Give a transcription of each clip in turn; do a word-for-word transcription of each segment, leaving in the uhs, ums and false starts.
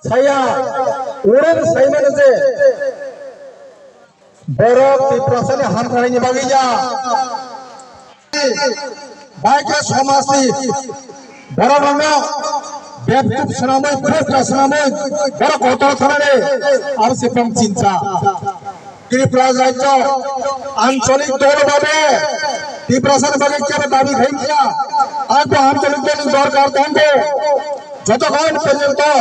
Saya, orang saya mana je? Borok Tiprasani hamkrai ni bagwi ya. Baikhe somajni borok rokno bebkuk swnamwi, khurka swnamwi, borok kotor thanani abo se pom chinta. Tripura rajyo ancholik dol babe Tiprasani bagwi kebo dabi khai kya? Abo ancholik dol ni dorkar tongo. Jotokhon porjonto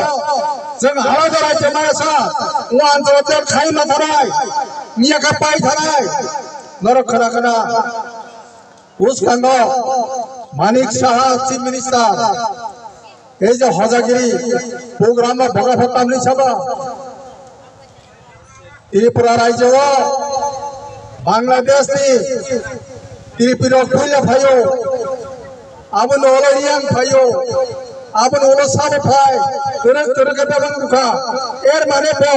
chwng alada rajyo masa o ancholo khai ma thanai, miya khe pai thanai, norok khna khna. Bwskango Manik Saha, Chief Minister, ei je Hojagiri program o boga phatamni sabo Tripura rajyo o Bangladesh ni Tripura puila phaio, abo no olo Riang phaio, abo no olo sabo phai, turuk turuk ke bebang bukha, er mane bo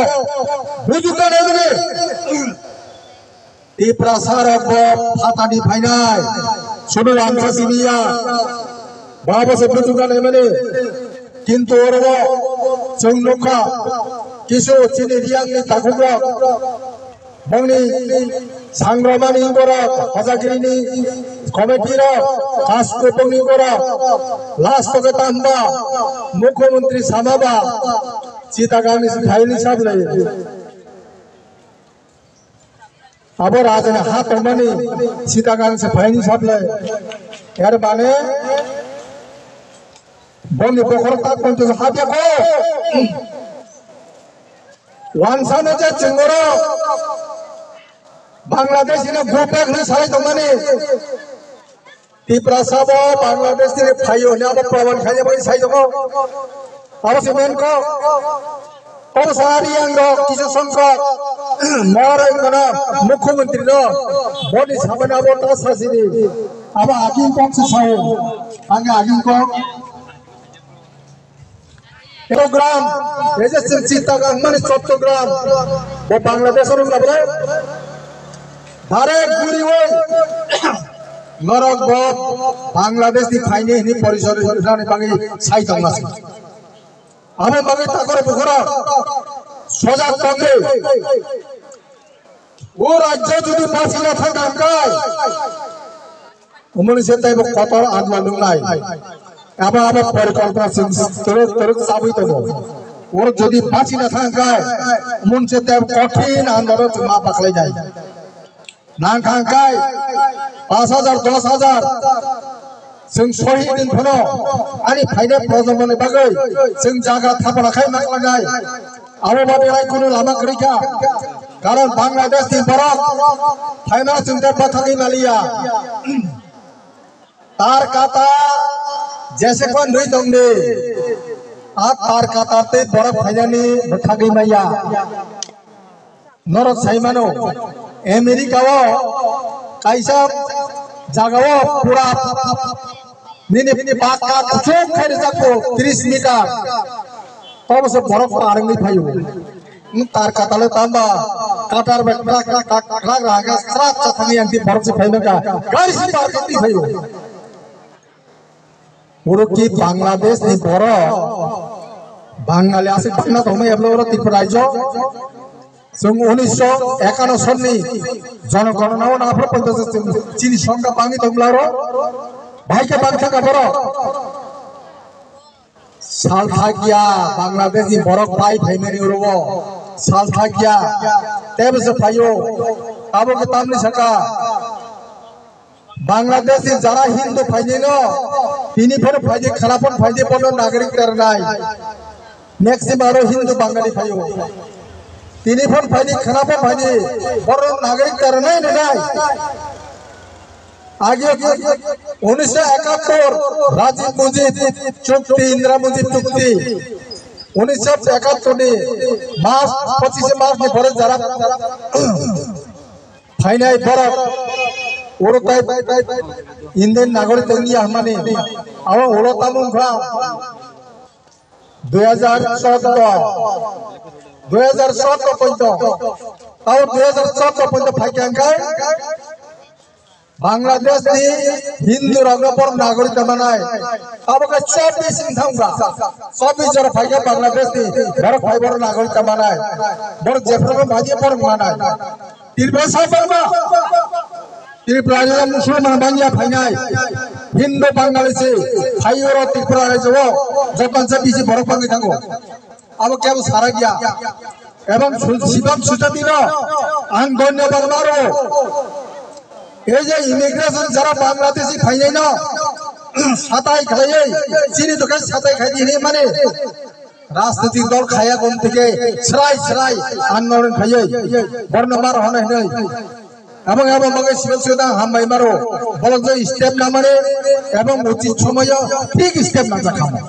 bujuka nai. Tiprasa rok bo phatani phainai, sudu wangsa siniya, babo se bujuka nai mani, kintu oro bo chwng nukha, kisu chini Riang ni takhuk rok, bongni sangromani borok, Hojagiri ni committee rok, kasko bongni borok, last o ke tamba, Mukhyamantri sama ba, Chittagong ni phaini sablai. Abo rajani ha tongmani Chittagong se phaini sablai. Er mane boni bokhorok tak ponchas ha biyako. Wansano je chwngoro Bangladesh ino go back hwnwi salai tongmani. Tiprasa bo Bangladesh ni phaio hwnwi abo proman khaina bagwi sai tongo. Abo se main kok. Abo sa Riang rok kisa songkok. Mor wngmano Mukhyamantri no boni samani abo ta sasini. Abo aging kok se sao. Ang aging kok. Chottogram, ei je chwng Chittagong mani Chottogram, bo Bangladesh o wng labre. Direct guriwi norok bo Bangladesh ni phaini hwnwi porichoi rwnani bagwi sai tongma se. Abo bagwi takoro bukhoro sojak tongdi. O rajyo jodi bachina thangkha hwnkhe, umoni se teibo kotor andolon wngnai. Abo, abo porikolpona chwng twrwk, twrwk chabwi tongo. Oro jodi bachina thangkha hwnkhe, umoni se teibo kothin andolon chwng ma bakhlainai. Nangkha hwnkhe, pash hajar, dos hajar, chwng sohid wng phano ani phainai projonmoni bagwi chwng jaga thapana khai ma khlainai. Abo babe rai kunu lama kwrwi kha. Karon Bangladesh ni borok phaima chwng tei bathagwi maliya. Tar kata jese kon rwi tongdi. A tar kata tei borok phainani bwthagwi maya. Norok sai mano, America o kaisa jaga o pura nini pakka kuchuk khai rijak bo tris meter. Tobo se borok parwngwi phaio. Nwng tar katalo tamba katar bai krak krak krak krak raga srak cha thangwi ang ti borok se phaimaka. Gari se park wngwi phaio. Oro ki Bangladesh ni borok, Bangali aswk bangna tongma eblo oro Tripura rajyo. Chwng unisho ekano sonni jonogonona o naphro ponto chini songkha bangwi tongmla oro. Bahai khe bangkha kha borok. Sal thakya Bangladesh ni borok pai phaimani oro o. Sal thakya. Tebo se phaio. Abo khe tamni saka. Bangladesh ni jara Hindu phaidi no, tini phano phaidi, khana phano phaidi, bono nagarik karnai. Maximum aro Hindu Bangali phaio. Tini phano phaidi, khana phano phaidi, bono nagarik karnai nai. Age unisho ekattor Rajiv Mujib chukti, Indira Mujib chukti. Unisho ekattor ni March, pochishe March ni pore jara phainai borok oro tai Indian nagorik wngya hwnmani abo ulo tamo wngkha dui hajar choudo, dui hajar choudo poito, tamo dui hajar choudo poito phaikha hwnkhe Bangladesh ni Hindu rokno bor nagorik ta manai. Abo khe chobbish wng thang ba. Chobbish jora phaikhe Bangladesh ni borok phai bor nagorik ta manai. Bor jephru phaikhe bor manai. Tripura sa bangma. Tripura ni Musulman bangya phainai. Hindu Bangladeshi phai oro Tripura rajyo o joton se bisi borok bangwi thango. Abo kebo sarak ya. Ebong su-, Sibam Suchati no ang dhonyobad maro. Ei je immigration jara Bangladeshi phainai no satai khlaiwi chini dokai satai khai di hinwi mani rajnitik dol khaya gom thike srai srai andolon khaiwi borno mar hona hinwi. Ebong ebong bagwi Sibam Suchati ang hambai maro. Bolok je step na mani ebong uchit somoyo thik step na jakhamo.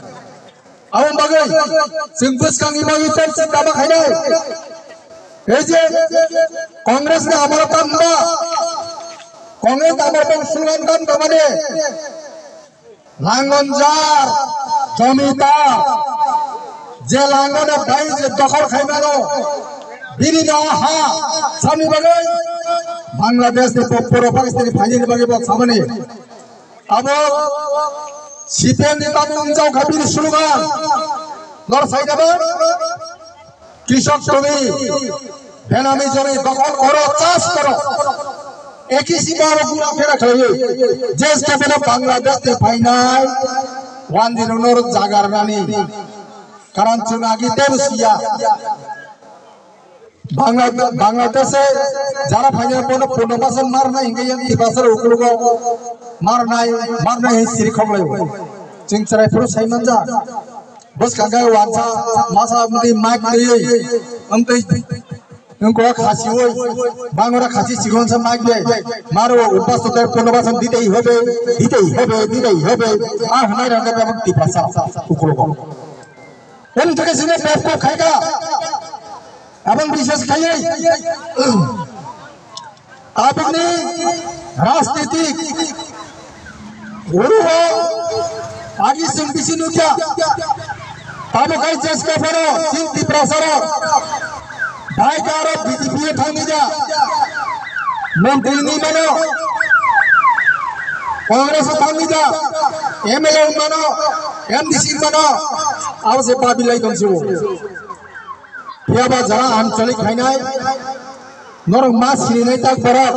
Aboni bagwi chwng bwskangni bagwi tei chwng kama khainai. Ei je Congress ni amolo tamo ba, Congress ni amolo tamo slogan tamo tamo de. Langon jar, jomidar, je langon bai je dokhol khaimano, bini no ha, sami bagwi Bangladesh ni poro Pakistan ni phaini bagwi bo samani. Abo C P M ni tamo wngjak kha bini slogan. Nor sai da ba? Krishok tumi, benami jomi dokol koro, chas koro. Eki sima aro gura phera khlaiwi. Jeske beno Bangladesh ni phainai. Wanjirunor jagar nani. Karan chunagi tebsiya. Bangla-, Bangladesh e jara phainai bono Purno Bhasan marnai hingke yang Tiprasa rok ukulugo marnai, marnai hai siri khoklai bo. Chwng chwrai phuru sai manja. Bwskang khe wansa masa mudi mic twi, amtwi wngkha khasi oi, bangora khasi sigon sa mic de. Maro upas to Purno Bhasan ditehi hobe, ditehi hobe, ditehi hobe. Ah, hwnai rang khe bebak Tiprasa ukulugo. Wng thake sini bebak khaika. Abang bises khaiwi. Tabukni rajnitik oro o agi chwng bisi nukya. Tabuk hai jeske phano chini Tiprasa rok bai karo B J P o thangwi da. Montri ni mano, Congress o thangwi da. M L A mano, M D C mano, abo se babilai tongsibo. Phiya ba jara anchalik khainai, norok ma sirinai tak borok.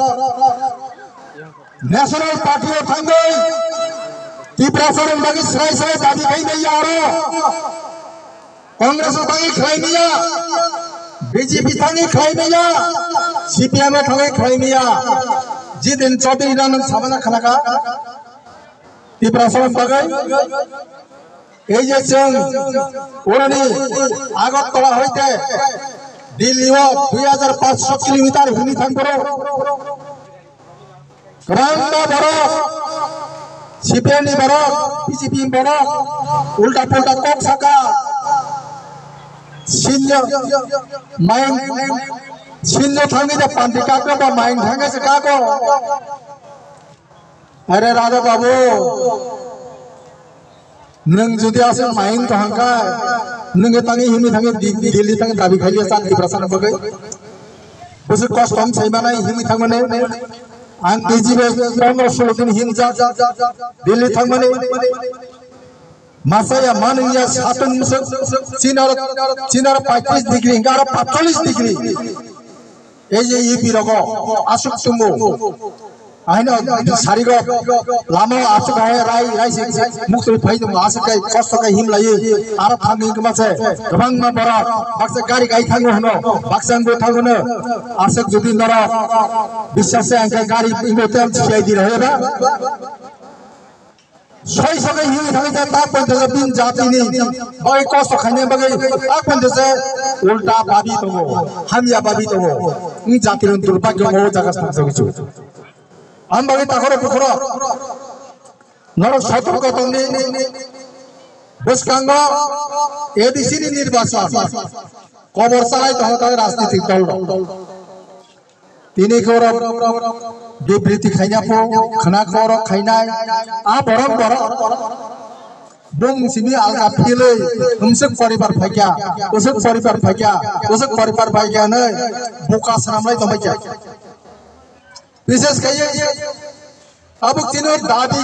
National Party o thangwi Tiprasa rok bagwi srai srai dabi khainai ya aro. Congress o thangwi khlai maya, B J P thangwi khlai maya, C P M o thangwi khlai maya. Jiten Chaudhary na nang sabana khanaka. Tiprasa rok bagwi. Ei je chwng oroni Agartala hoite Delhi o dui hajar panchsho kilometer hwnwi thang phuru kwbangma borok, C P M ni borok, B J P ni borok, ulta pulta kok saka. Sinjo main, sinjo thangwi je panti kako ba main thangwi se kako. Are Raja Babu, nwng jodi aswk main kaham kha, nwng tangi himi thangi di-, Delhi thangi dabi khailiya chan Tiprasa ni bagwi. Bwswk kosto wng sai manai himi thangmani. Ang T G B pondro solo din himjak Delhi thangmani. Masaya manungya satung bwswk chinar, chinar paitris degree, hingke aro patcholis degree. Ei je U P rogo aswk tongo. Ahino sarigo lama aswk hai rai, rai se muktwi phai tongo, aswk kai kosto kai himlaiwi aro thangwi wngkha se kwbangma borok baksa gari gai thango hwno, baksa wngwi thango hwno. Aswk jodi norok biswas se ang khe gari wngwi tei C I D rw ba. Soi sokai hiwi thangwi ta tak poito bin jatini bagwi kosto khaina bagwi tak poito se ulta babi tongo, hamya babi tongo. Wng jatini durbagyo o jaga song song chu. Ang bagwi takhoro bukhoro norok sotorko tongni bwskango A D C ni nirbachon kobor salai tongo tei rajnitik dol rok. Tini khorok bibriti khaina pho, khna khorok khainai, a borok borok. Bung simi alga philwi, umsuk poribar phaikya, usuk poribar phaikya, usuk poribar phaikya nai, buka swnamlai tongbaikya. Bises khaiye, Tabuk chini dabi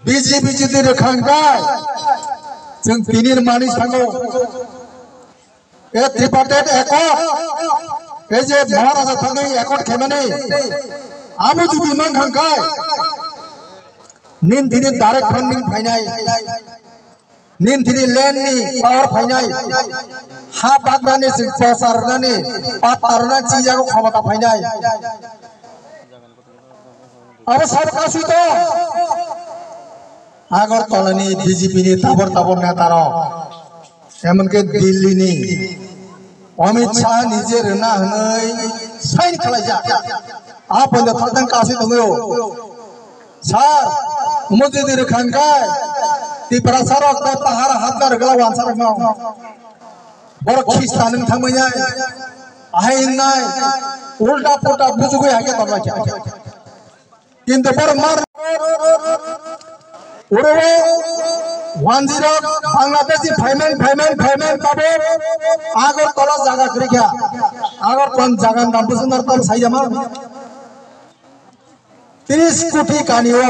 B J P jodi rwkha hwnkhe chwng tini mani sango. E tripartite accord, e je Maharaja thangwi accord khaimani, abo jodi mankha hwnkhe nin tini direct funding phainai. Nin tini land ni power phainai, ha bagrani sing pocharnani, patarna chijago khomota phainai. Abo sabo kasui to. Agartala ni B J P ni tabor tabor neta rok, emonki Delhi ni Amit Shah nije rwna hwnwi sign khlaijak. A poila thakjang kasui tongwi o. Sir, omo jodi rwkha hwnkhe Tiprasa rok tei pahar hapna rwgwla wansa rokno. Borok Khristan wng thangmani. Ahai wngnai. Ulta pulta bujugwi hai khe tonglaikha. Kintu borok mar oro wanjirok Bangladeshi payment, payment, payment tabuk Agartala jaga kwrwikha. Agartala jaga ni dam bwswk narwkha saijama. Tris koti kani o,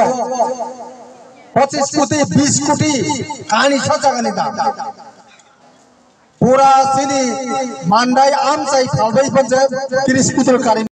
pochis koti, bis koti kani sa jaga ni dam. Pura chini Mandai amchai phalbai phanse tris koti kani.